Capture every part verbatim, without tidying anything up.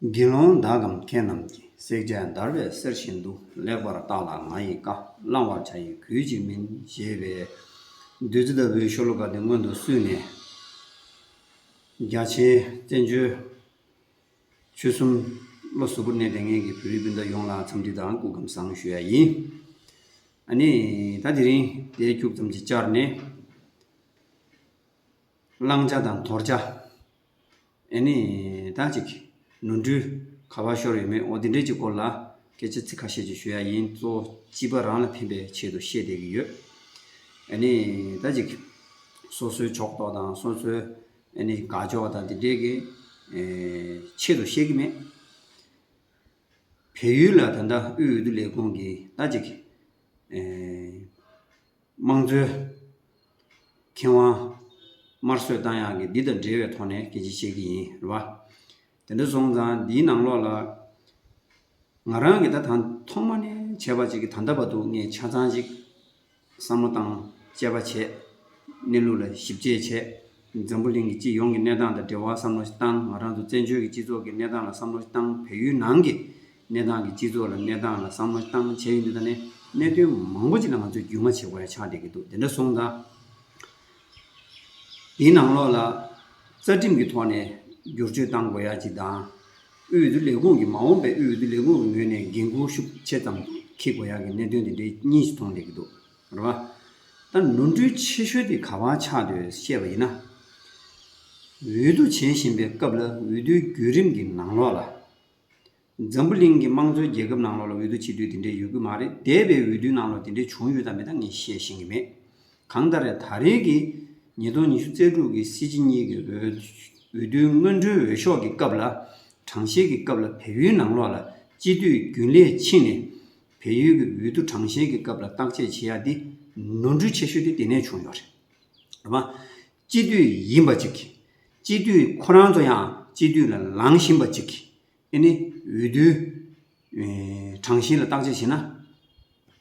དགེ་སློང་དག་གམ་མཁས་རྣམས་ཀྱིས། བསྲེག་བཅད་འདར་བའི་གསེར་བཞིན་དུ། ལེགས་པར་བརྟགས་ལ་ང་ཡི་བཀའ། བླང་བར་བྱ་ཡི་གུས་ཀྱིས་མིན། ཞེས་པའི་བདུད་རྩི་ལྟ་བུའི་ཤོ་ལོ་ཀ་དེ་སྔོན་དུ་བསུས་ནས། རྒྱ་ཆེའི་བཙན་བྱོལ་ཆོལ་གསུམ་བློ་གཟུ་བོར་གནས་བསྡད་མཁན་གྱི་བོད་རིགས་སྤུན་ཟླ་ཡོངས་ལ་འཚམས་འདྲི་དང་སྐུ་ཁམས་བཟང་ཞུ་ཡ་ཡིན། ཨ་ནི་ད་དེ་རིང་དེའི་ཁྱུག་ཙམ་ཅིག་བཅར་ནས། བླང་བྱ་དང་དོར་བྱ། ཨེ་ནི་ད་ཅིག་ནོར་འཁྲུལ་ག་པར་ཤོར་ཡོད་མེད། འོ་དེ་འདྲའི་ཅིག་སྐོར་ལ་སྐད་ཆ་ཚིག་ཁ་ཤས་ཅིག་ཞུ་ཡ་ཡིན། གཙོ་བོ་སྤྱི་པ་རང་ལ་ཕན་པའི་ཆེད་དུ་བཤད་བསྡད་ཀྱི་ཡོད། ཨེ་ནི་ད་ཅིག་སོ་སོའི་ཕྱོགས་གཏོགས་དང་སོ་སོའི་ཨེ་ནི་དགའ་ཕྱོགས་དང་དེ་འདྲའི་གི་ཨེ་ཆེད་དུ་བཤད་ཀྱི་མེད། བལ་ཡུལ་ལ་ད་ལྟ་དབུས་འོས་བསྡུ་ལས་ཁུངས་ཀྱི་ད་ཅིག་ཨེ་དམངས་གཙོའི་ཁེ་དབང་དམར་གསོད་བཏང་ཡག་གི་འདི་དང་འབྲེལ་བའི་ཐོག་ནས་སྐད་ཆ་བཤད་ཀྱི་ཡིན། རེད་བ། དེ་འདྲ་སོང་ཙང་འདིའི་ནང་ལོགས་ལ་ང་རང་གིས་ད་ཐང་ཐོག་མ་ནས་བྱས་པ་ཅིག་གིས་ད་ལྟ་བར་དུ་ངས་ཆ་ཚང་ཅིག་བསམ་བློ་བཏང་དཔྱད་པ་བྱས། གནས་ལུགས་ལ་ཞིབ་དཔྱད་བྱས། འཛམ་བུ་གླིང་གི་སྤྱི་ཡོངས་ཀྱི་གནས་སྟངས་དང་འབྲེལ་བར་བསམ་བློ་ཞིག་བཏང་། ང་རང་ཚོ་བཙན་བྱོལ་གྱི་སྤྱི་ཚོགས་ཀྱི་གནས་སྟངས་ལ་བསམ་བློ་ཞིག་བཏང་། བལ་ཡུལ་ནང་གི་གནས་སྟངས་ཀྱི་སྤྱི་ཚོགས་ལ་གནས་སྟངས་ལ་བསམ་བློ་ཞིག་བཏང་བྱས་ཡོང་དུས། ད་ནས་གནད་དོན་མང་པོ་ཅིག་ལ་ང་ཚོས་རྒྱུས་མངའ་བྱེད་དགོས་ཡ་ཆགས་བསྡད་ཀྱི་འདུག་དེ་འདྲ་སོང་ཙང་། དེའི་ནང་ལོགས་ལ་རྩ་ཁྲིམས་ཀྱི་ཐོག་ནས་བསྒྱུར་བཅོས་གཏང་དགོས་ཡ་ཅིག་དང་། དབུས་འོས་བསྡུ་ལས་ཁུངས་ཀྱི་མ་འོངས་པའི་དབུས་འོས་བསྡུ་ལས་ཁུངས་ཀྱི་ངོས་ནས་འགན་འཁུར་ཤུགས་ཆེ་ཙམ་འཁྱེར་དགོས་ཡ་གི་གནད་དོན་དེ་འདྲའི་གཉིས་ཤིག་མཐོང་བསྡད་ཀྱི་འདུག་རེད་བ། ད་ནོར་འཁྲུལ་ཆེ་ཤོས་དེ་ག་པར་ཆགས་འདུག་བཤད་པ་ཡིན་ན། འོས་བསྡུ་བྱེད་བཞིན་པའི་སྐབས་ལ་འོས་བསྡུའི་བརྒྱུད་རིམ་གྱི་ནང་ལོགས་ལ། འཛམ་བུ་གླིང་གི་དམངས་གཙོའི་རྒྱལ་ཁབ་ནང་ལོགས་ལ་འོས་བསྡུ་བྱེད་དུས་དེ་འདྲའི་ཡོད་ཀྱི་མ་རེད། འདས་པའི་འོས་བསྡུའི་ནང་ལོགས་དེ་འདྲའི་བྱུང་ཡོད་དམ་མེད་ད་ངས་བཤད་ཤེས་ཀྱི་མེད། གང་ལྟར་ད་རེས་ཀྱི་ཉིས་སྟོང་ཉི་ཤུ་རྩ་དྲུག་གི་སྲིད་སྤྱི་གཉིས་ཀྱི་འོས་འོས་བསྡུའི་སྔོན་འགྲོའི་འོས་ཤོག་གི་སྐབས་ལ། གྲངས་བཤེར་གྱི་སྐབས་ལ་བལ་ཡུལ་ནང་ལོགས་ལ་སྤྱི་འཐུས་རྒྱུན་ལས་ཕྱིན་ནས། བལ་ཡུལ་གྱི་འོས་བསྡུ་གྲངས་བཤེར་གྱི་སྐབས་ལ་བརྟག་དཔྱད་བྱེད་ཡ་འདི་ནོར་འཁྲུལ་ཆེ་ཤོས་དེ་དེ་ནས་བྱུང་ཡོད་རེད། རེད་བ། སྤྱི་འཐུས་ཡིན་པ་ཅིག་སྤྱི་འཐུས་ཁོ་རང་ཚོ་ཡང་སྤྱི་འཐུས་ལ་ལངས་བཞིན་པ་ཅིག་ཨེ་ནི་འོས་བསྡུའི་ཨེ་གྲངས་བཤེར་ལ་བརྟག་དཔྱད་བྱས་ན།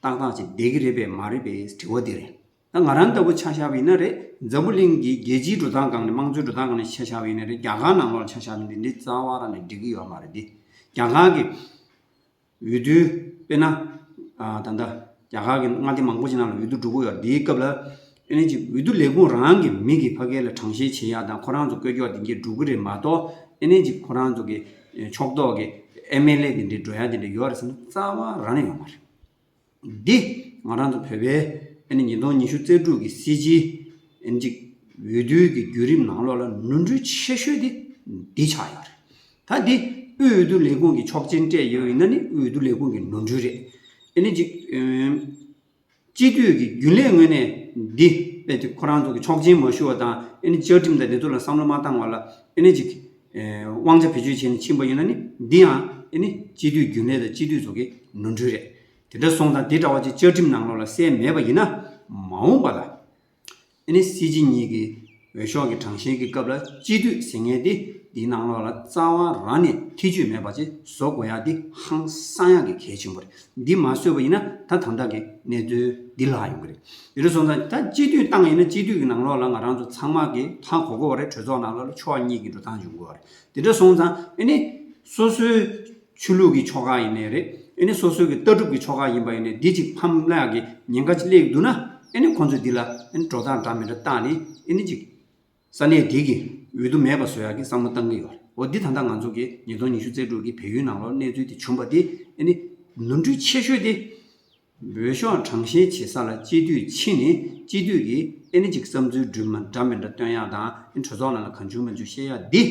ཏག་ཏག་ཅིག་བསྡད་ཀྱི་རེད་པས་མ་རེད་པའི་དྲི་བ་འདི་རེད། ད་ང་རང་ལྟ་བུ་ཆ་བཞག་པ་ཡིན་ན་རེད། འཛམ་བུ་གླིང་གི་རྒྱལ་སྤྱིའི་འགྲོ་སྟངས་སྒང་ནས་དམངས་གཙོའི་འགྲོ་སྟངས་སྒང་ནས་ཆ་བཞག་པ་ཡིན་ན་རེད། རྒྱ་གར་ནང་ལོགས་ལ་ཆ་བཞག་པ་ཡིན་ན་འདི་རྩ་བ་རང་ནས་འགྲིག་གི་ཡོད་མ་རེད་འདི། རྒྱ་གར་གྱི་འོས་བསྡུ་དཔེར་ན། ཨ་ད་ལྟ་རྒྱ་གར་གྱི་མངའ་སྡེ་མང་པོ་ཞིག་ནང་ལ་འོས་བསྡུ་འགྲོ་གི་ཡོད་རེད། འདིའི་སྐབས་ལ་ཨེ་ནི་ཅིག་འོས་བསྡུ་ལས་ཁུངས་རང་གི་མི་གི་ཕ་གི་ལ་གྲངས་བཤེར་བྱེད་ཡག་དང་ཁོ་རང་ཚོ་བཀོད་སྐྱོར་དེ་འདྲ་འགྲོ་གི་རེད་མ་གཏོགས། ཨེ་ནི་ཅིག་ཁོ་རང་ཚོ་གི་ཕྱོགས་གཏོགས་ཀྱི་ཨེམ་ཨེལ་ཨེ་དེ་འདྲ་འགྲོ་ཡག་དེ་འདྲ་ཡོད་རེད་ཟེར་ན་རྩ་བ་རང་ནས་ཡོད་མ་རེད། འདི་ང་རང་ཚོ་བོད་པའི་ཨ་ནི་ཉིས་སྟོང་ཉི་ཤུ་རྩ་དྲུག་གི་སྲིད་སྤྱིའི་ཨ་ནི་ཅིག་འོས་བསྡུའི་གི་བརྒྱུད་རིམ་ནང་ལོགས་ལ་ནོར་འཁྲུལ་ཆེ་ཤོས་དེ་འདི་ཆགས་ཡོད་རེད། ད་འདི་དབུས་འོས་བསྡུ་ལས་ཁུངས་ཀྱི་ཆོག་མཆན་སྤྲད་ཡོད་ཡིན་ན་ནི་དབུས་འོས་བསྡུ་ལས་ཁུངས་ཀྱི་ནོར་འཁྲུལ་རེད། ཨ་ནི་ཅིག་ཨ་སྤྱི་འཐུས་ཀྱི་རྒྱུན་ལས་ངོས་ནས་འདི་དཔེ་དེ་ཁོ་རང་ཚོ་གི་ཆོག་མཆན་མ་ཞུ་བ་དང་ཨ་ནི་བཅའ་ཁྲིམས་དང་དེ་ཚོ་ལ་བསམ་བློ་མ་བཏང་བ་ལ་ཨ་ནི་ཅིག་ཨ་དབང་ཆ་བེད་སྤྱོད་བྱས་ནས་ཕྱིན་པ་ཡིན་ན་ནི་འདི་ཡང་ཨ་ནི་སྤྱི་འཐུས་རྒྱུན་ལས་དང་སྤྱི་འཐུས་ཚོ་གི་ནོར་འཁྲུལ་རེད། དེ་འདྲ་སོང་ཙང་དེ་འདྲ་བ་ཅིག་བཅའ་ཁྲིམས་ནང་ལོགས་ལ་གསལ་མེད་པ་ཡིན་ན། མ་འོངས་པ་ལ་ཨ་ནི་སྲིད་སྤྱི་གཉིས་ཀྱི་འོས་ཤོག་གི་གྲངས་བཤེར་གྱི་སྐབས་ལ་སྤྱི་འཐུས་ཟེར་མཁན་དེ་འདིའི་ནང་ལོགས་ལ་རྩ་བ་རང་ནས་ཐེ་བྱུས་མེད་པ་ཅིག་བཟོ་དགོས་ཡ་དེ་ཧང་སང་ཡ་གི་གལ་ཆེན་པོ་རེད། འདི་མ་བཟོས་པ་ཡིན་ན་ད་ད་ལྟ་གི་གནས་ཚུལ་འདི་ལྷག་ཡོང་གི་རེད། དེ་འདྲ་སོང་ཙང་ད་སྤྱི་འཐུས་བཏང་ཡིན་ན་སྤྱི་འཐུས་ཀྱི་ནང་ལོགས་ལ་ང་རང་ཚོ་ཚང་མ་གི་ཧ་གོ་གོ་བ་རེད། གྲོས་ཚོགས་ནང་ལོགས་ལ་ཕྱོགས་གཉིས་ཀྱི་འགྲོ་སྟངས་འབྱུང་དགོས་པ་རེད། དེ་འདྲ་སོང་ཙང་ཨ་ནི་སོ་སོའི་ཆོས་ལུགས་ཀྱི་ཆོལ་ཁ་ཡིན་ནའི་རེད། ཨ་ནི་སོ་སོའི་གི་ལྟ་གྲུབ་ཀྱི་ཆོལ་ཁ་ཡིན་པ་ཡིན་ནའི་འདི་གཅིག་ཕམ་སླ་ཡག་གི་ཉེན་ཁ་ཅིག་སླེབས་འདུག་ན། ཨ་ནི་ཁོང་ཚོས་འདི་ལ་ཨ་ནི་འགྲོ་སྟངས་འདྲ་མི་འདྲ་བཏང་ནས་ཨ་ནི་ཅིག་ས་གནས་འདི་གི་འོས་བསྡུ་མེད་པ་བཟོ་ཡག་གི་བསམ་བློ་བཏང་གི་ཡོད་རེད། འོ་འདི་ད་ལྟ་ང་ཚོ་གི་ཉིས་སྟོང་ཉི་ཤུ་རྩ་དྲུག་གི་བལ་ཡུལ་ནང་ལོགས་གནས་ཚུལ་དེ་བྱུང་བ་དེ་ཨ་ནི་ནོར་འཁྲུལ་ཆེ་ཤོས་དེ། འོས་ཤོག་གྲངས་བཤེར་བྱེད་ས་ལ་སྤྱི་འཐུས་ཕྱིན་ནས་སྤྱི་འཐུས་ཀྱིས་ཨེ་ནི་ཅིག་བསམ་ཚུལ་འགྲིག་མ་འདྲ་མི་འདྲ་སྟོན་ཡག་དང་ཨེ་གྲོས་ཚོགས་ནང་ལ་གང་བྱུང་མང་བྱུང་བཤད་ཡག་འདི་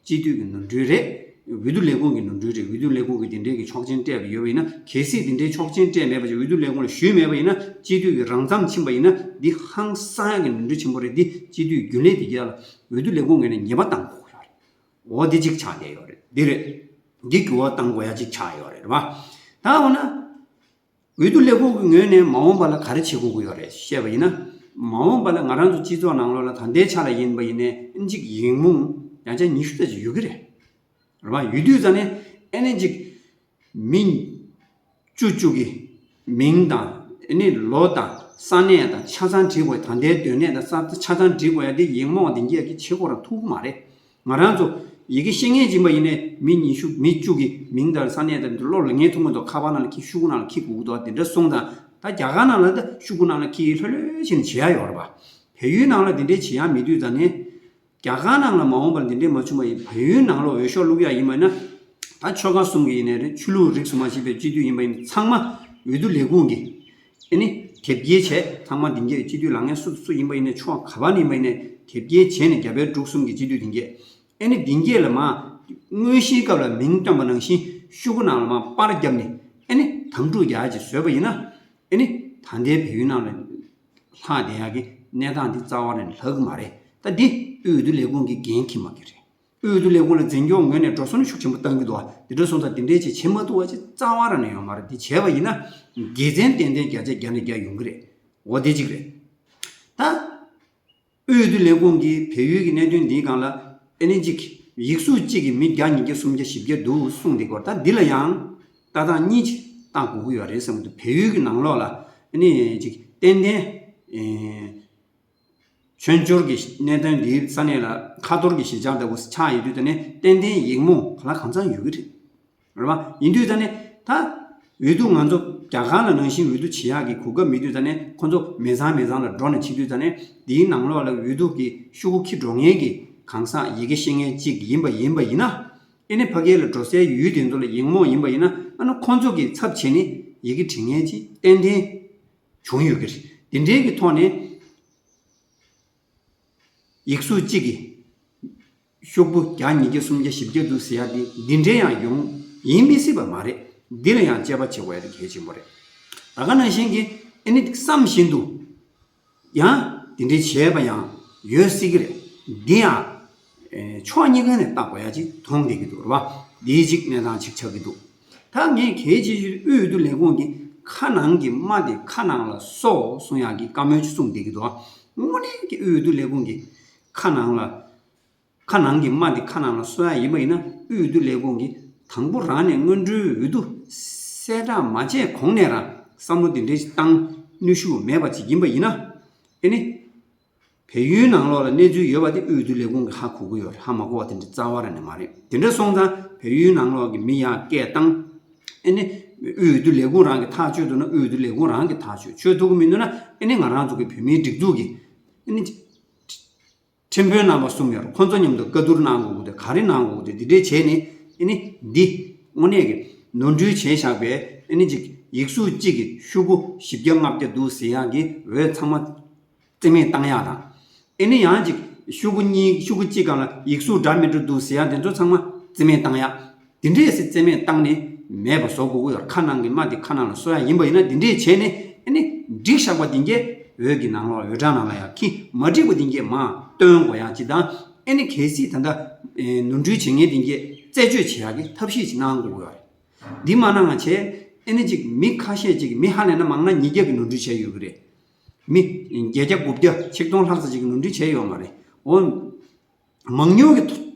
སྤྱི་འཐུས་ཀྱི་ནོར་འཁྲུལ་རེད། འོས་བསྡུ་ལས་ཁུངས་ཀྱི་ནོར་འཁྲུལ་རེད། འོས་བསྡུ་ལས་ཁུངས་ཀྱིས་དེ་འདྲའི་གི་ཆོག་མཆན་སྤྲད་པ་ཡོད་པ་ཡིན་ན། གལ་སྲིད་དེ་འདྲའི་ཆོག་མཆན་སྤྲད་མེད་པ་ཅིག་འོས་བསྡུ་ལས་ཁུངས་ལ་ཞུས་མེད་པ་ཡིན་ན། སྤྱི་འཐུས་ཀྱི་རང་མཚམས་ཕྱིན་པ་ཡིན་ན་འདི་ཧང་སང་ཡག་གི་ནོར་འཁྲུལ་ཆེན་པོ་རེད། འདི་སྤྱི་འཐུས་རྒྱུན་ལས་དེ་ག་ལ་འོས་བསྡུ་ལས་ཁུངས་ངོས་ནས་ཉེས་པ་བཏང་དགོས་ཡོད་རེད། འོ་འདི་གཅིག་ཆགས་བསྡད་ཡོད་རེད། འདི་རེད། འདི་འགྱུར་བ་གཏང་དགོས་ཡག་གཅིག་ཆགས་ཡོད་རེད། རེད་བ། ད་འོ་ན། འོས་བསྡུ་ལས་ཁུངས་ཀྱི་ངོས་ནས་མ་འོངས་པ་ལ་ག་རེ་བྱེད་དགོས་ཀྱི་ཡོད་རེད་བཤད་པ་ཡིན་ན། མ་འོངས་པ་ལ་ང་རང་ཚོ་སྤྱི་ཚོགས་ནང་ལོགས་ལ་ད་ལྟའི་ཆ་ལ་ཡིན་པ་ཡིན་ནའི་ཨེ་ནི་ཅིག་ཡིག་རྨོངས་ཡང་ཆ་ཉི་ཤུ་ཙམ་ཅིག་ཡོད་ཀྱི་རེད། རེད་བ། ཡོད་དུས་ཙ་ནས་ཨེ་ནི་ཅིག་མི་བཅུ་བཅུ་གི་མིང་དང་ཨེ་ནི་ལོ་དང་ས་གནས་དང་ཆ་ཚང་བྲིས་དགོས། ད་ལྟའི་སྡོད་གནས་དང་ས་ཆ་ཚང་བྲིས་དགོས་ཡ་དེ་ཡིག་རྨོངས་དེ་འགྱེལ་གྱི་བྱེད་དགོས་ར་ཐུག་གི་མ་རེད། ང་རང་ཚོ་ ཡི་གེ་ཤེས་མཁན་ཅིག་ཡིན་པ་ཡིན་ནའི་མི་ཉི་ཤུ་མི་བཅུ་གི་མིང་དང་ས་གནས་དང་བློ་ལ་ངེས་ཐུབ་མི་འདུག་ཁ་པར་ནང་ལ་ཁྱི་ཤོག་གུ་ནང་ལ་ཁྱི་གུག་གུ་འདུག་དེ་འདྲ་སོང་ཙང་ད་རྒྱ་གར་ནང་ལ་ད་ཤོག་གུ་ནང་ལ་ཁྱི་ལྷོད་ལྷོད་བྱས་ནས་བྱེད་ཡ་ཡོད་རེད་པ། བལ་ཡུལ་ནང་ལ་འདི་འདྲའི་བྱེད་ཡ་མེད་དུས་ཙང་ནས། རྒྱ་གར་ནང་ལ་མ་འོངས་པར་འདི་འདྲའི་མ་བྱུང་བ་ཡིན། བལ་ཡུལ་ནང་ལ་འོས་ཤོག་བླུག་ཡ་ཡིན་པ་ན། ད་ཆོལ་ཁ་གསུམ་གྱི་ཡིན་ནའི་རེད། ཆོས་ལུགས་རིས་སུ་མ་ཆད་པའི་སྤྱི་འཐུས་ཡིན་པ་ཡིན་ན་ཚང་མ་འོས་བསྡུ་ལས་ཁུངས་ཀྱིས་ཨེ་ནི་དེབ་སྐྱེལ་བྱས། ཚང་མ་འདི་འགས་སྤྱི་འཐུས་ལངས་མཁན་སུ་སུ་ཡིན་པ་ཡིན་ནའི་ཆོལ་ཁ་ག་པ་ནས་ཡིན་པ་ཡིན་ནའི་དེབ་སྐྱེལ་བྱས་ནས་རྒྱ་བལ་འབྲུག་གསུམ་གྱི་སྤྱི་འཐུས་འདི་འགས་ཨེ་ནི་འདི་འགས་ལ་མ་དངོས་གཞིའི་སྐབས་ལ་མིང་བཏོན་པ་ནང་བཞིན་ཤོག་གུ་ནང་ལ་མ་པར་བརྒྱབ་ནས་ཨེ་ནི་དམ་ཕྲུག་རྒྱག་ཅིག་བཟོས་པ་ཡིན་ན། ཨེ་ནི་ད་ལྟའི་བལ་ཡུལ་ནང་ལ་ལྷག་བསྡད་ཡག་གི་གནས་སྟངས་འདི་རྩ་བ་རང་ལྷག་གི་མ་རེད། ད་འདི་དབུས་འོས་བསྡུ་ལས་ཁུངས་ཀྱི་འགན་འཁྱེར་མ་གི་རེད། དབུས་འོས་བསྡུ་ལས་ཁུངས་ལ་འཛིན་སྐྱོང་ངོས་ནས་འགྲོ་སོང་ཤུགས་ཆེན་པོ་བཏང་གི་འདུག་བ། འདི་འདྲ་སོང་ཙང་འདི་འདྲའི་ཅིག་བྱེད་མ་ཐུབ་པ་ཅིག་རྩ་བ་རང་ནས་ཡོད་མ་རེད། འདི་བྱས་པ་ཡིན་ན་དགེ་མཚན་ཏན་ཏན་བརྒྱ་ཆ་བརྒྱ་ནས་བརྒྱ་ཡོང་གི་རེད། འོ་དེ་གཅིག་རེད། ད་དབུས་འོས་བསྡུ་ལས་ཁུངས་ཀྱིས་བལ་ཡུལ་གྱི་གནད་དོན་འདིའི་སྒང་ལ་ཨེ་ནི་ཅིག་ཡིག་གཟུགས་གཅིག་གི་མི་བརྒྱ་ཉིས་བརྒྱ་སུམ་བརྒྱ་བཞི་བརྒྱ་འདུག་གསུངས་འདི་སྐོར། ད་འདི་ལ་ཡང་ལྟ་སྟངས་གཉིས་ཅིག་བལྟ་དགོས་ཀྱི་ཡོད་རེད་བསམ་གྱི་འདུག་བལ་ཡུལ་གྱི་ནང་ལོགས་ལ་ཨེ་ནི་ཅིག་ཏན་ཏན་ཨེ་མཆོད་འཇོར་གྱི་གནད་དོན་འདིའི་ས་གནས་ལ་ཁ་ཐོར་གྱི་གཞིས་ཆགས་ལྟ་བུ་ཆགས་ཡོད་དུས་ད་ནི་ཏན་ཏན་ཡིག་རྨོངས་གང་ལ་གང་འཚམ་ཡོད་ཀྱི་རེད། རེད་བ། ཡིན་དུས་ད་ནི་ད་འོས་བསྡུ་ང་ཚོ་རྒྱ་གར་ལ་ནང་བཞིན་འོས་བསྡུ་བྱེད་ཡག་གི་གོ་སྐབས་མེད་དུས་ད་ནི་ཁོ་ཚོ་མི་ཚང་མི་ཚང་ལ་འགྲོ་ནས་བྱེད་དུས་ད་ནི་འདིའི་ནང་ལོགས་ལ་འོས་བསྡུ་གི་ཤོག་གུ་འཁྱེར་འགྲོ་མཁན་གྱི་གང་ཟག་ཡི་གེ་ཤེས་མཁན་གཅིག་ཡིན་པ་ཡིན་པ་ཡིན་ན། ཨེ་ནི་ཕ་གི་ལ་འགྲོ་སའི་ཡུལ་དེ་ཚོ་ལ་ཡིག་རྨོངས་ཡིན་པ་ཡིན་ན། ཨ་ནི་ཁོ་ཚོ་གི་ཚབ་བྱས་ནས་ཡི་གེ་འབྲི་མཁན་གཅིག་ཏན་ཏན་བྱུང་ཡོད་ཀྱི་རེད། འདི་འདྲའི་གི་ཐོག་ནས། ཡིག་གཟུགས་གཅིག་གིས་ཤོག་བུ་བརྒྱ་ཉིས་བརྒྱ་སུམ་བརྒྱ་བཞི་བརྒྱ་འདུག་ཟེར་ཡ་འདི་འདི་འདྲའི་ཡང་ཡོང་ཡིན་མི་སྲིད་པ་མ་རེད། འདི་ལ་ཡང་དཔྱད་པ་བྱེད་དགོས་ཡ་དེ་གལ་ཆེན་པོ་རེད། ད་ག་ནང་བཞིན་གྱི་ཨེ་ནི་བསམ་བཞིན་དུ་ཡང་དེ་འདྲའི་བྱས་པ་ཡང་ཡོད་སྲིད་ཀྱི་རེད། འདི་ཡང་ཕྱོགས་གཉིས་ཀ་ནས་བལྟ་དགོས་ཡ་ཅིག་མཐོང་བསྡད་ཀྱི་འདུག་རེད་བ། འདིའི་ཅིག་གནས་སྟངས་ཅིག་ཆགས་ཀྱི་འདུག་ད་ངས་གལ་ཆེ་ཤོས་དབུས་འོས་བསྡུ་ལས་ཁུངས་ཀྱིས་ཁ་ནང་གི་རྨ་དེ་ཁ་ནང་ལ་གསོ་གསུང་ཡག་གི་བཀའ་མོལ་ཅིག་གསུངས་བསྡད་ཀྱི་འདུག་དངོས་གནས་ཀྱི་དབུས་འོས་བསྡུ་ལས་ཁུངས་ཀྱིས་ཁ་ནང་ལ་ཁ་ནང་གི་རྨ་དེ་ཁ་ནང་ལ་གསོ་ཡག་ཡིན་པ་ཡིན་ན། དབུས་འོས་བསྡུ་ལས་ཁུངས་ཀྱིས་དང་པོ་རང་ནས་སྔོན་འགྲོའི་འོས་བསྡུ་གསལ་བསྒྲགས་མ་བྱས་གོང་ནས་རང་བསམ་བློ་དེ་འདྲའི་ཞིག་བཏང་ནུས་ཤུགས་མེད་པ་ཅིག་ཡིན་པ་ཡིན་ན། ཨེ་ནི། བལ་ཡུལ་ནང་ལོགས་ལ་གནས་ཚུལ་ཡོད་པ་དེ་དབུས་འོས་བསྡུ་ལས་ཁུངས་ཀྱིས་ཧ་གོ་གི་ཡོད་རེད། ཧ་མ་གོ་བ་དེ་འདྲ་རྩ་བ་རང་ནས་མ་རེད། དེ་འདྲ་སོང་ཙང་བལ་ཡུལ་ནང་ལོགས་ཀྱི་མི་ཡར་སྐད་བཏང་། ཨེ་ནི། དབུས་འོས་བསྡུ་ལས་ཁུངས་རང་གིས་ཐག་གཅོད་ཐུབ་ན་དབུས་འོས་བསྡུ་ལས་ཁུངས་རང་གིས་ཐག་གཅོད། གཅོད་ཐུབ་ཀྱི་མི་འདུག་ན་ཨེ་ནི་ང་རང་ཚོ་གི་བོད་མིའི་སྒྲིག་འཛུགས་ཀྱི་ཨེ་ནི། ཁྲིམས་དཔོན་རྣམ་པ་གསུམ་ཡོད་རེད། ཁོང་ཚོ་མཉམ་དུ་བཀའ་བསྡུར་གནང་དགོས་ཀྱི་འདུག་ག་རེ་གནང་དགོས་ཀྱི་འདུག་འདི་འདྲས་བྱས་ནས་ཨེ་ནི་འདི་དངོས་གནས་ཀྱི་ནོར་འཁྲུལ་བྱས་བཞག་པའི་ཨེ་ནི་ཅིག་ཡིག་གཟུགས་གཅིག་གི་ཤོག་གུ་བཞི་བརྒྱ་ལྔ་བརྒྱ་འདུག་ཟེར་ཡག་གི་འོས་ཚང་མ་རྩིས་མེད་བཏང་ཡག་དང་། ཨེ་ནི་ཡང་ཅིག་ཤོག་གུ་གཉིས་ཤོག་གུ་གཅིག་སྒང་ལ་ཡིག་གཟུགས་འདྲ་མི་འདྲ་འདུག་ཟེར་ཡག་དེ་ཚོ་ཚང་མ་རྩིས་མེད་བཏང་ཡག་དེ་འདྲས་སེ་རྩིས་མེད་བཏང་ནས་མེད་པ་བཟོ་དགོས་ཀྱི་ཡོད། ཁ་ནང་གི་རྨ་དེ་ཁ་ནང་ལ་གསོ་ཡག་ཡིན་པ་ཡིན་ན་དེ་འདྲས་བྱས་ནས་ཨེ་ནི་བསྒྲིགས་བཞག་པ་དེ་གས་འོས་ཀྱི་ནང་ལོགས་འོས་གྲངས་ནང་ལ་ཡང་ཁྱི་མ་འགྲིག་པ་དེ་གས་མར་བཏོན་དགོས་ཡག་ཅིག་དང་། ཨེ་ནི་གལ་སྲིད་ད་ལྟ་ནོར་འཁྲུལ་བྱེད་མཁན་དེ་གས་རྩད་གཅོད་བྱེད་ཡག་གི་ཐབས་ཤེས་ཅིག་གནང་དགོས་ཀྱི་ཡོད་རེད། འདི་མ་གནང་བ་བྱས་ཨེ་ནི་ཅིག་མི་ཁ་ཤས་ཅིག་མི་ཧ་ལས་ན་མང་ན་ཉིས་བརྒྱ་གི་ནོར་འཁྲུལ་བྱས་ཡོད་ཀྱི་རེད། མི་བརྒྱད་བརྒྱ་དགུ་བརྒྱ་ཆིག་སྟོང་ལྷག་ཙམ་ཅིག་གི་ནོར་འཁྲུལ་བྱས་ཡོད་མ་རེད། འོ། མང་ཉུང་གི་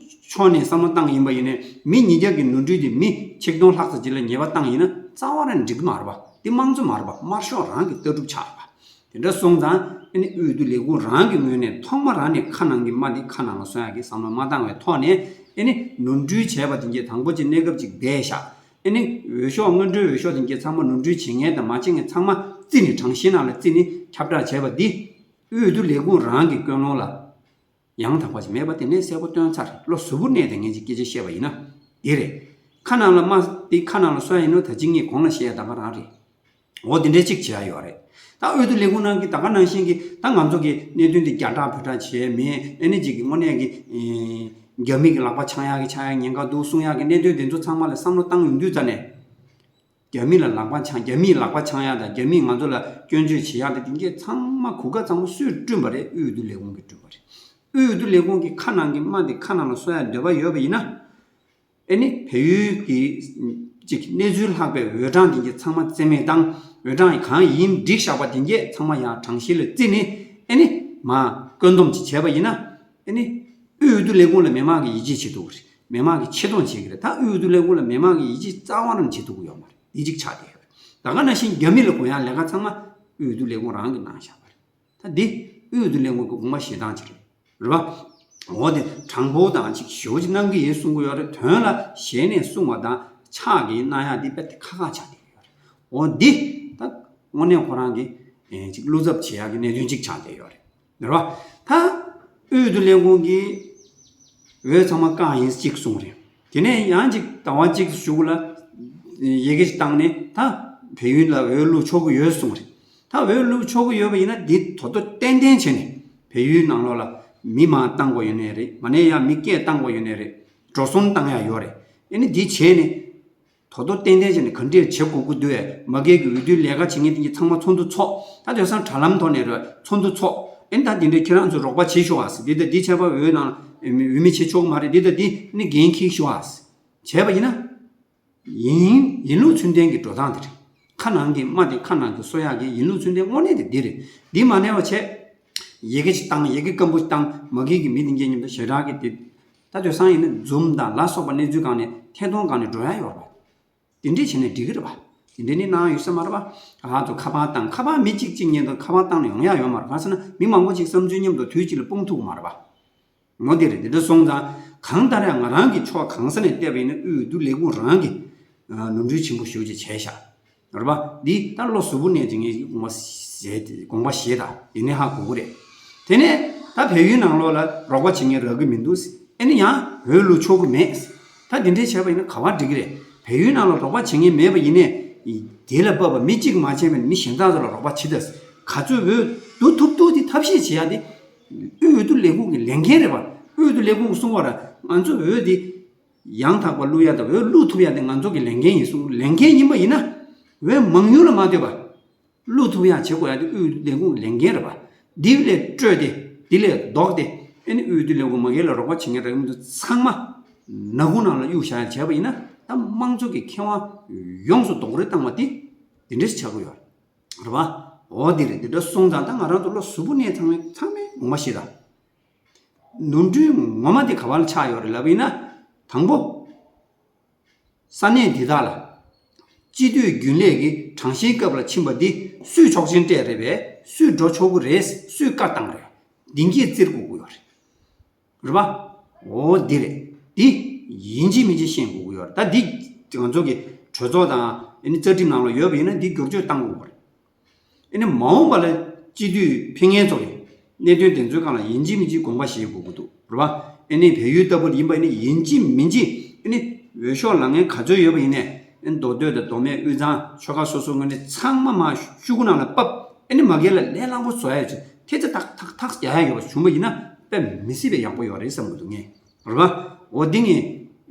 ཕྱོགས་ནས་བསམ་བློ་བཏང་ཡིན་པ་ཡིན་ནའི་མི་ཉིས་བརྒྱ་གི་ནོར་འཁྲུལ་དེ་མི་ཆིག་སྟོང་ལྷག་ཙམ་ཅིག་ལ་ཉེས་པ་བཏང་ཡིན་ན་རྩ་བ་རང་འགྲིག་གི་མ་རེད་པ། དེ་དམངས་གཙོ་མ་རེད་པ། དམར་ཤོག་རང་གི་ལྟ་གྲུབ་ཆགས་རེད་པ། དེ་འདྲ་སོང་ཙང་ཨ་ནི་དབུས་འོས་བསྡུ་ལས་ཁུངས་རང་གི་ངོས་ནས་ཐོག་མ་རང་ནས་ཁ་ནང་གི་རྨ་དེ་ཁ་ནང་ལ་གསོ་ཡག་གི་བསམ་བློ་མ་བཏང་བའི་ཐོག་ནས་ཨ་ནི་ནོར་འཁྲུལ་བྱས་པ་དེ་གས་དང་པོ་ཅིག་གནས་སྐབས་ཅིག་བསྡད་བཞག་ཨ་ནི་འོས་ཤོག་སྔོན་འགྲོའི་འོས་ཤོག་དེ་གས་ཚང་མ་ནོར་འཁྲུལ་བྱེད་མཁན་དང་མ་བྱེད་མཁན་ཚང་མ་རྩིས་ནས་གྲངས་གཞི་ནང་ལ་རྩིས་ནས་ཁྱབ་བསྒྲགས་བྱས་པ་འདི་དབུས་འོས་བསྡུ་ལས་ཁུངས་རང་གི་ཀུན་སློང་ལ། ཡང་དག་པ་ཞིག་མེད་པ་དེ་ནས་གསལ་པོ་སྟོན་ཚར་རེད། བློ་གཟུ་བོར་གནས་དེ་ངས་ཅིག་སྐད་ཆ་བཤད་པ་ཡིན་ན་འདི་རེད། ཁ་ནང་ལ་རྨ་དེ་ཁ་ནང་ལ་གསོ་ཡ་ཡིན་ནོ་ད་ཅིག་ངས་གོང་ལ་བཤད་ཡ་ད་ག་རང་རེད། འོ་དེ་འདྲའི་ཅིག་བྱེད་ཡ་ཡོད་རེད། ད་དབུས་འོས་བསྡུ་ལས་ཁུངས་ནང་གི་ད་ག་ནང་བཞིན་གྱི་ད་ང་ཚོ་གི་གནད་དོན་དེ་རྒྱ་བསྒྲགས་བོད་བསྒྲགས་བྱས་མེད། ཨ་ནི་ཅིག་གི་དངོས་གནས་ཀྱི་རྒྱ་མི་གི་ལག་པ་འཆང་ཡ་གི་འཆང་ཡ་ཉེན་ཁ་འདུག་གསུང་ཡ་གི་གནད་དོན་དེ་ཚོ་ཚང་མ་ལ་བསམ་བློ་བཏང་ཡོང་དུས་ཙ་ནས། རྒྱ་མི་ལ་ལག་པ་འཆང་རྒྱ་མིའི་ལག་པ་འཆང་ཡག་དང་རྒྱ་མིས་ང་ཚོ་ལ་སྐྱོན་བརྗོད་བྱེད་ཡག་དེ་དེ་གས་ཚང་མ་གོ་སྐབས་ཚང་མ་སུས་བསྐྲུན་པ་རེད། དབུས་འོས་བསྡུ་ལས་ཁུངས་ཀྱིས་བསྐྲུན་པ་རེད། དབུས་འོས་བསྡུ་ལས་ཁུངས་ཀྱིས་ཁ་ནང་གི་རྨ་དེ་ཁ་ནང་ལ་གསོ་ཡག་འདོད་པ་ཡོད་པ་ཡིན་ན། ཨེ་ནི་བལ་ཡུལ་གྱི་ཅིག་གནས་ཚུལ་ལྷག་པའི་འོས་གྲངས་དེ་གས་ཚང་མ་རྩིས་མེད་བཏང་། འོས་གྲངས་གང་ཡིན་བསྒྲིགས་བཞག་པ་དེ་གས་ཚང་མ་ཡང་གྲངས་གཞི་ལ་བརྩིས་ནས་ཨེ་ནི་མ་བཀོད་འདོམས་ཅིག་བྱས་པ་ཡིན་ན། ཨེ་ནི། དབུས་འོས་བསྡུ་ལས་ཁུངས་ལ་མི་མང་གིས་ཡིད་ཆེས་བྱེད་ཐུབ་ཀྱི་རེད། མི་མང་གིས་ཆེ་མཐོང་བྱེད་ཀྱི་རེད། ད་དབུས་འོས་བསྡུ་ལས་ཁུངས་ལ་མི་མང་གིས་ཡིད་ཆེས་རྩ་བ་རང་བྱེད་ཐུབ་ཀྱི་ཡོད་མ་རེད། འདི་གཅིག་ཆགས་བསྡད་ཡོད་རེད། ད་ག་ནང་བཞིན་རྒྱ་མི་ལ་དགོས་ཡག་ལས་ཀ་ཚང་མ་དབུས་འོས་བསྡུ་ལས་ཁུངས་རང་གིས་གནང་བཞག་པ་རེད། ད་འདི་དབུས་འོས་བསྡུ་ལས་ཁུངས་ཀྱི་དགོངས་པ་བཞེས་སྟངས་ཅིག་རེད། རེད་བ། འོ་དེ་དྲང་པོ་དང་ཅིག་ཞེ་པོ་ཅིག་གནང་གི་ཡིན་གསུང་གི་ཡོད་རེད། དོན་ལ་ཞལ་ནས་གསུང་བ་དང་ཕྱག་གིས་གནང་ཡག་འདི་དཔེ་དེ་ཁག་ཁག་ཆགས་བསྡད་ཡོད་རེད། འོ་འདི་ད་དངོས་གནས་ཁོ་རང་གི་ཨེ་ཅིག་བློ་འཚབ་བྱེད་ཡག་གི་གནད་དོན་ཅིག་ཆགས་བསྡད་ཡོད་རེད། རེད་བ། ད་དབུས་འོས་བསྡུ་ལས་ཁུངས་ཀྱི་འོས་ཚང་མ་བཀག་ཡིན་གཅིག་གསུངས་རེད། དེ་ནས་ཡང་གཅིག་ཟླ་བ་གཅིག་གཞུག་ལ་ཡི་གེ་ཞིག་བཏང་ནས་ད་བལ་ཡུལ་ལ་འོས་བླུག་ཆོག་གི་ཡོད་གསུངས་རེད། ད་འོས་བླུག་ཆོག་གི་ཡོད་པ་ཡིན་ན་འདི་དོ་དོ་ཏན་ཏན་བྱས་ནས་བལ་ཡུལ་ནང་ལོགས་ལ་མི་མང་བཏང་དགོས་ཡོད་ནའི་རེད། མ་ནས་ཡང་མི་སྐད་བཏང་དགོས་ཡོད་ནའི་རེད། འགྲོ་སོང་བཏང་ཡག་ཡོད་རེད། ཨེ་ནི་འདི་བྱས་ནས་དོ་དོ་ཏན་ཏན་བྱས་ནས་ག་འདྲས་བྱེད་དགོས་ཀྱི་འདུག་ཨེ། མ་སྒེར་གྱི་འོས་བསྡུའི་ལས་ཀ་བྱེད་མཁན་དེ་གཉིས་ཚང་མ་ཚོགས་འདུ་ཚོགས། ད་དེང་སང་དྲ་ལམ་ཐོག་ནས་རེད་ཚོགས་འདུ་ཚོགས། ཨེ་ནི་ད་འདི་འདྲས་ཁྱེད་རང་ཚོས་རོགས་པ་བྱེད་ཤོག་ཨ་ཟེར། འདི་ད་འདི་བྱས་པ་འོས་ནང་འོས་མི་བྱེད་ཆོག་གི་མ་རེད། འདི་ད་འདི་ནི་འགན་འཁྱེར་ཤོག་ཨ་ཟེར། བྱས་པ་ཡིན་ན། ཡིན་ཡིན་ལུགས་ཚུལ་ལྡན་གྱི་འགྲོ་སྟངས་དེ་རེད། ཁ་ནང་གི་སྨྲ་དེ་ཁ་ནང་གི་གསོ་ཡག་གི་ཡིན་ལུགས་ཚུལ་ལྡན་དངོས་གནས་དེ་འདི་རེད། འདི་མ་གནས་པ་བྱས། ཡི་གེ་ཅིག་བཏང་ཡི་གེ་སྐམ་པོ་ཞིག་བཏང་མ་སྒེར་གྱི་མི་དེ་འགའི་མཉམ་དུ་ཞེ་དྲག་གི་དེ། ད་དེང་སང་ཡིན་ན་འཛུམ་དང་ལ་སོགས་པ་གནས་ཚུལ་སྒང་ནས་ཐད་གཏོང་སྒང་ནས་འགྲོ་ཡག་ཡོད་རེད་པ། དེ་འདྲས་བྱས་ནས་འགྲིག་གི་རེད་པ། དེ་འདྲས་ནི་གནང་ཡོད་ས་མ་རེད་པ། ཨ་ཧ་ཚོ་ཁ་པར་བཏང་ཁ་པར་མི་གཅིག་གཅིག་ཉིད་དུ་ཁ་པར་བཏང་ནས་ཡོང་ཡག་ཡོད་མ་རེད། གང་ཟེར་ན་མི་མང་པོ་ཅིག་བསམ་ཚུལ་མཉམ་དུ་དུས་གཅིག་ལ་སྤུངས་ཐུབ་ཀྱི་མ་རེད་པ། ངོ་དེ་རེད། དེ་འདྲ་སོང་ཙང་གང་ལྟར་ཡང་ང་རང་གི་ཕྱོགས་གང་ས་ནས་བལྟས་པ་ཡིན་ན་དབུས་འོས་བསྡུ་ལས་ཁུངས་རང་གིས་ནོར་འཁྲུལ་ཆེན་པོ་ཞེ་པོ་ཅིག་བྱས་ཤག་རེད་པ། འདི་ད་བློ་གཟུ་བོ་ནས་ཅིག་ངས་དགོངས་པ་བཞེས་དགོངས་པ་བཞེས་དང་དེ་ནས་ཧ་གོ་གི་རེད། དེ་ནས་ད་བལ་ཡུལ་ནང་ལོགས་ལ་རོགས་པ་བྱེད་མཁན་རག་གི་མི་འདུག་ཨེ་ནི་ཡང་འོས་བླུག་ཆོག་གི་མེད། ད་དེ་འདྲས་བྱས་པ་ཡིན་ན་ག་པར་འགྲིག་གི་རེད། བལ་ཡུལ་ནང་ལ་རོགས་པ་བྱེད་མཁན་མེད་པ་ཡིན་ནའི་དེ་ལ་བབ་པ་མི་གཅིག་མ་བྱས་པའི་མི་གཞན་དག་ཚོ་ལ་རོགས་པ་བྱེད་དང་། ག་ཚོད་འོས་བསྡུ་ཐུབ་ཐུབ་དེ་ཐབས་ཤེས་བྱེད་ཡག་དེ་དབུས་འོས་བསྡུ་ལས་ཁུངས་ཀྱི་ལས་འགན་རེད་པ། དབུས་འོས་བསྡུ་ལས་ཁུངས་ཀྱིས་གསུངས་པ་ར་ང་ཚོ་འོས་དེ་ཡང་དག་པ་བླུག་ཡག་དང་འོས་བླུག་ཐུབ་ཡག་དེ་ང་ཚོ་གི་ལས་འགན་ཡིན་གསུངས། ལས་འགན་ཡིན་པ་ཡིན་ན་འོས་མང་ཉུང་ལ་མ་ལྟོས་པ། བླུག་ཐུབ་ཡག་བྱེད་དགོས་ཡག་དེ་དབུས་ལས་ཁུངས་ལས་འགན་རེད་པ། འདི་ལས་སྤྲོས་ཏེ་འདི་ལས་ལྡོག་སྟེ་ཨེ་ནི་དབུས་འོས་བསྡུ་ལས་ཁུངས་མ་སྒེར་ལ་རོགས་པ་བྱེད་མཁན་རེད་མི་འདུག་ཚང་མ་ནག་ཁུང་ནང་ལ་གཡུག་བཞག་ཡག་བྱས་པ་ཡིན་ན་ད་དམངས་གཙོ་གི་ཁེ་དབང་ཡོངས་སུ་རྡོག་རོལ་བཏང་བ་དེ་འདི་འདྲས་ཆགས་ཀྱི་ཡོད་རེད་པ། འོ་དེ་རེད། འདི་འདྲ་སོང་ཙང་ད་ང་རང་ཚོ་བློ་གཟུ་བོ་ནས་ཚང་མས་ཚང་མས་ངོ་མ་ཤེས་དང་། ནོར་འཁྲུལ་ངོ་མ་དེ་ག་པར་ལ་ཆགས་ཡོད་རེད་ལབ་པ་ཡིན་ན། དང་པོ། ས་གནས་འདི་དག་ལ་སྤྱི་འཐུས་རྒྱུན་ལས་ཀྱི་གྲངས་བཤེར་སྐབས་ལ་ཕྱིན་པ་འདི་སུས་ཆོག་མཆན་སྤྲད་རེད་པས། སུས་འགྲོ་ཆོག་གི་རེད། སུས་བཀའ་བཏང་རེད། འདི་གས་བཙིར་དགོས་ཀྱི་ཡོད་རེད། རེད་པ། འོ་འདི་རེད། འདི་ཡིན་གཅིག་མིན་གཅིག་ཤེས་དགོས་ཀྱི་ཡོད་རེད། ད་འདི་ང་ཚོ་གི་གྲོས་ཚོགས་དང་ཨ་ནི་རྩ་ཁྲིམས་ནང་ལ་ཡོད་པ་ཡིན་ན་འདི་བསྒྱུར་བཅོས་བཏང་དགོས་ཀྱི་རེད། ཨ་ནི་མ་འོངས་པ་ལ་སྤྱི་འཐུས་ཕེབས་མཁན་ཚོ་གིས་གནད་དོན་དེ་ཚོའི་སྒང་ལ་ཡིན་གཅིག་མིན་གཅིག་དགོངས་པ་བཞེས་དགོས་ཀྱི་འདུག་རེད་པ། ཨ་ནི་བལ་ཡུལ་ལྟ་བུ་ཡིན་པ་ཡིན་ན་ཡིན་གཅིག་མིན་གཅིག་ཨ་ནི་འོས་ཤོག་ལངས་མཁན་ག་ཚོད་ཡོད་པ་ཡིན་ནའི་ཨ་ནི་མདོ་སྟོད་དང་མདོ་སྨད་དབུས་གཙང་ཆོལ་ཁ་སོ་སོ་ངོས་ནས་ཚང་མ་མར་ཤོག་གུ་ནང་ལ་ཕབ། ཨ་ནི་མ་སྒེར་ལ་ལས་སླ་པོ་བཟོ་ཡག་ཆེད་ཐེ་ཚེ་ཐག་ཐག་ཐག་རྒྱག་ཡག་ཡོད་པ་བྱུང་པ་ཡིན་ན་དཔེ་མི་སྲིད་པའི་ཡག་པོ་ཡོད་རེད་བསམ་གྱི་འདུག་ངས། རེད་པ། འོ་འདི་ངས་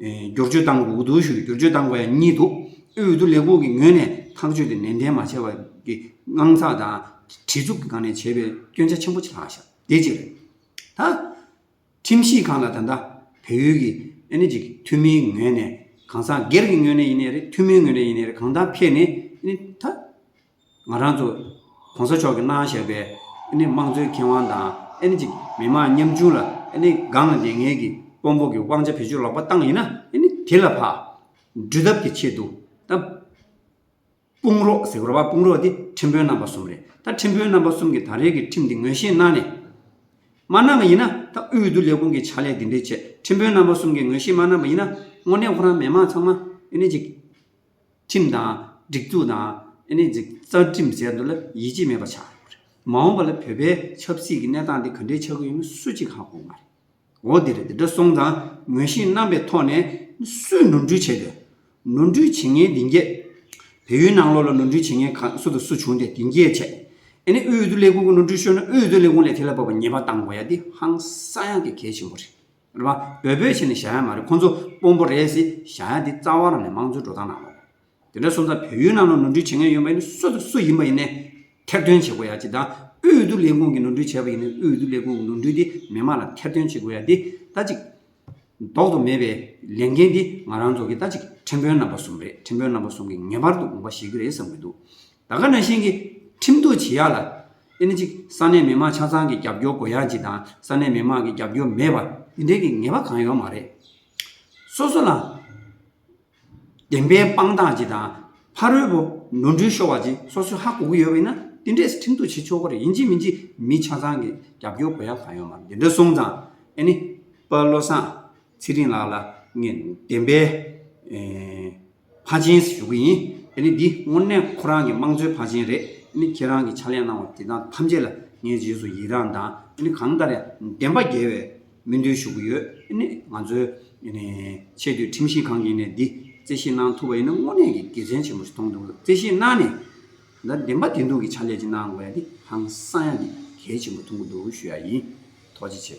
ཨེ་བསྒྱུར་བཅོས་བཏང་དགོས་ཀྱི་འདུག་ཞུ། བསྒྱུར་བཅོས་བཏང་དགོས་ཡ་གཉིས་འདུག་དབུས་འོས་བསྡུ་ལས་ཁུངས་ཀྱི་ངོས་ནས་ཐག་གཅོད་དེ་ནན་ཏན་མ་བྱས་པ་གི་དངངས་འཚབ་དང་བྲེལ་འཚུབ་ཀྱི་སྒང་ནས་བྱས་པའི་སྐྱོན་ཆ་ཆེན་པོ་ཅིག་ལྷག་ཤག་དེ་གཅིག་རེད། ད་ཁྲིམས་ཞིབ་ཁང་ལ་ད་ལྟ་བལ་ཡུལ་གྱི་ཨེ་ནི་ཅིག་འཐུས་མིའི་ངོས་ནས་གང་ཟག་སྒེར་གྱི་ངོས་ནས་ཡིན་ནའི་རེད། འཐུས་མིའི་ངོས་ནས་ཡིན་ནའི་རེད། གང་ལྟར་ཕེབས་ནས་ཨེ་ནི་ད། ང་རང་ཚོ་གོང་ས་མཆོག་གིས་གནང་བཞག་པའི་ཨ་ནི་དམངས་གཙོའི་ཁེ་དབང་དང་ཨ་ནི་ཅིག་མི་མང་ཉམ་ཆུང་ལ་ཨ་ནི་སྒང་ལ་བསྡད་མཁན་གྱི་དཔོན་པོ་གི་དབང་ཆ་བེད་སྤྱོད་ལོག་པ་བཏང་ཡིན་ན་ཨ་ནི་དེ་ལ་ཕར་འགྲོ་ཐབས་ཀྱི་ཆེད་དུ་ད་དཔུང་རོགས་ཟེར་དགོས་རེད་པ། དཔུང་རོགས་དེ་ཁྲིམས་དཔོན་རྣམ་པ་གསུམ་རེད། ད་ཁྲིམས་དཔོན་རྣམ་པ་གསུམ་གྱིས་ད་རེས་ཀྱི་ཁྲིམས་འདི་ངོས་བཞེས་གནང་ནས་མ་གནང་བ་ཡིན་ན་ད་དབུས་འོས་བསྡུ་ལས་ཁུངས་ཀྱི་ཕྱག་ལས་འདི་འདྲས་བྱས། ཁྲིམས་དཔོན་རྣམ་པ་གསུམ་གྱིས་ངོས་བཞེས་མ་གནང་བ་ཡིན་ན་དངོས་གནས་ཁོ་རང་མི་མང་ཚང་མ་ཨ་ནི་ཅིག་ཁྲིམས་དང་སྒྲིག་འཛུགས་དང་ཨ་ནི་ཅིག་རྩ་ཁྲིམས་ཟེར་འདུག་ལ་ཡིད་ཆེས་མེད་པ་ཆགས་ཡོད་རེད། མ་འོངས་པ་ལ་བོད་པའི་ཆབ་སྲིད་ཀྱི་གནས་སྟངས་འདི་ག་འདྲའི་ཆགས་ཀྱི་ཡོད་མེད་སུ་གཅིག་ཧ་གོ་གི་མ་རེད། འོ་དེ་རེད། དེ་འདྲ་སོང་ཙང་ངོས་བཞེས་གནང་པའི་ཐོག་ནས་སུས་ནོར་འཁྲུལ་བྱས་ཏེ། ནོར་འཁྲུལ་བྱེད་མཁན་འདི་གས་བལ་ཡུལ་ནང་ལོགས་ལ་ནོར་འཁྲུལ་བྱེད་མཁན་གང་སུ་དང་སུ་བྱུང་སྟེ་འདི་གས་བྱས། ཨ་ནི་དབུས་འོས་བསྡུ་ལས་ཁུངས་ཀྱི་ནོར་འཁྲུལ་ཤོར་ན་དབུས་འོས་བསྡུ་ལས་ཁུངས་ལ་དེ་ལ་བབ་པ་ཉེས་པ་བཏང་དགོས་ཡ་འདི་ཧང་སང་ཡག་གི་གལ་ཆེན་པོ་རེད། རེད་པ། འབོད་འབོད་བྱས་ནས་བཞག་ཡ་མ་རེད། ཁོང་ཚོ་དཔོན་པོ་རེད་ཟེར་བཞག་ཡ་འདི་རྩ་བ་རང་ནས་དམངས་གཙོའི་འགྲོ་སྟངས་ནང་ལོགས་རེད། དེ་འདྲ་སོང་ཙང་བལ་ཡུལ་ནང་ལ་ནོར་འཁྲུལ་བྱེད་མཁན་ཡོད་པ་ཡིན་ན་སུ་དང་སུ་ཡིན་པ་ཡིན་ནའི་ཐེར་འདོན་བྱེད་དགོས་ཡ་གཅིག་དང་། དབུས་འོས་བསྡུ་ལས་ཁུངས་ཀྱི་ནོར་འཁྲུལ་བྱས་པ་ཡིན་ན་དབུས་འོས་བསྡུ་ལས་ཁུངས་ཀྱི་ནོར་འཁྲུལ་དེ་མི་མང་ལ་ཐེར་འདོན་བྱེད་དགོས་ཡ་འདི་ད་ཅིག་ལྡོག་ཏུ་མེད་པའི་ལས་འགན་འདི་ང་རང་ཚོ་གི་ད་ཅིག་ཁྲིམས་དཔོན་རྣམ་པ་གསུམ་རེད། ཁྲིམས་དཔོན་རྣམ་པ་གསུམ་གྱིས་ངེས་པར་དུ་དགོངས་པ་བཞེས་ཀྱི་རེད་བསམ་གྱི་འདུག་ད་ག་ནང་བཞིན་གྱི་ཁྲིམས་གཏུག་བྱེད་ཡག་ལ་ཨ་ནི་ཅིག་ས་གནས་མི་མང་ཆ་ཚང་གི་རྒྱབ་སྐྱོར་དགོས་ཡག་ཅིག་དང་ས་གནས་མི་མང་གི་རྒྱབ་སྐྱོར་མེད་པ་འདི་འདྲའི་གི་ངེས་པ་གང་ཡོད་མ་རེད། སོ་སོ་ལ་བདེན་པའི་དཔང་རྟགས་ཅིག་དང་ཕ་རོལ་པོ་ནོར་འཁྲུལ་ཤོར་བ་ཅིག་སོ་སོས་ཧ་གོ་གི་ཡོད་པ་ཡིན་ན་དེ་འདྲས་ཁྲིམས་གཏུག་བྱེད་ཆོག་གི་རེད། ཡིན་གཅིག་མིན་གཅིག་མི་ཆ་ཚང་གི་རྒྱབ་སྐྱོར་དགོས་ཡག་གང་ཡོད་མ་རེད། དེ་འདྲ་སོང་ཙང་ཨ་ནི་ པ་བློ་བཟང་ཚེ་རིང་ལགས་ལ་ངས་བདེན་པའི་ཨེ་ཕར་ཕྱིན་ཞུ་གི་ཡིན། ཨ་ནི་འདི་དངོས་གནས་ཁོ་རང་གི་དམངས་གཙོའི་ཕར་ཕྱིན་རེད། ཨ་ནི་ཁྱེད་རང་གི་ཕྱག་ལས་གནང་བ་དེ་དག་ཐམས་ཅད་ལ་ངས་རྗེས་སུ་ཡི་རངས་དང་། ཨ་ནི་གང་ལྟར་ཡང་བདེན་པ་རྒྱལ་བའི་སྨོན་འདུན་ཞུ་གི་ཡོད། ཨ་ནི་ང་ཚོའི་ཨ་ནི་ཆེས་མཐོའི་ཁྲིམས་ཞིབ་ཁང་གིས་ནས་འདི་རྩད་ཞིབ་གནང་ཐུབ་པ་ཡིན་ན་དངོས་གནས་ཀྱི་དགེ་མཚན་ཆེན་པོ་ཞིག་མཐོང་འདུག་རྩད་ཞིབ་གནང་ནས་ད་བདེན་པ་བདེན་ཐུག་གི་ཕྱག་ལས་ཅིག་གནང་དགོས་ཡ་འདི་ཧང་སང་ཡ་འདི་གལ་ཆེན་པོ་མཐོང་གི་འདུག་ཞུ་ཡ་ཡིན། ཐུགས་རྗེ་ཆེ།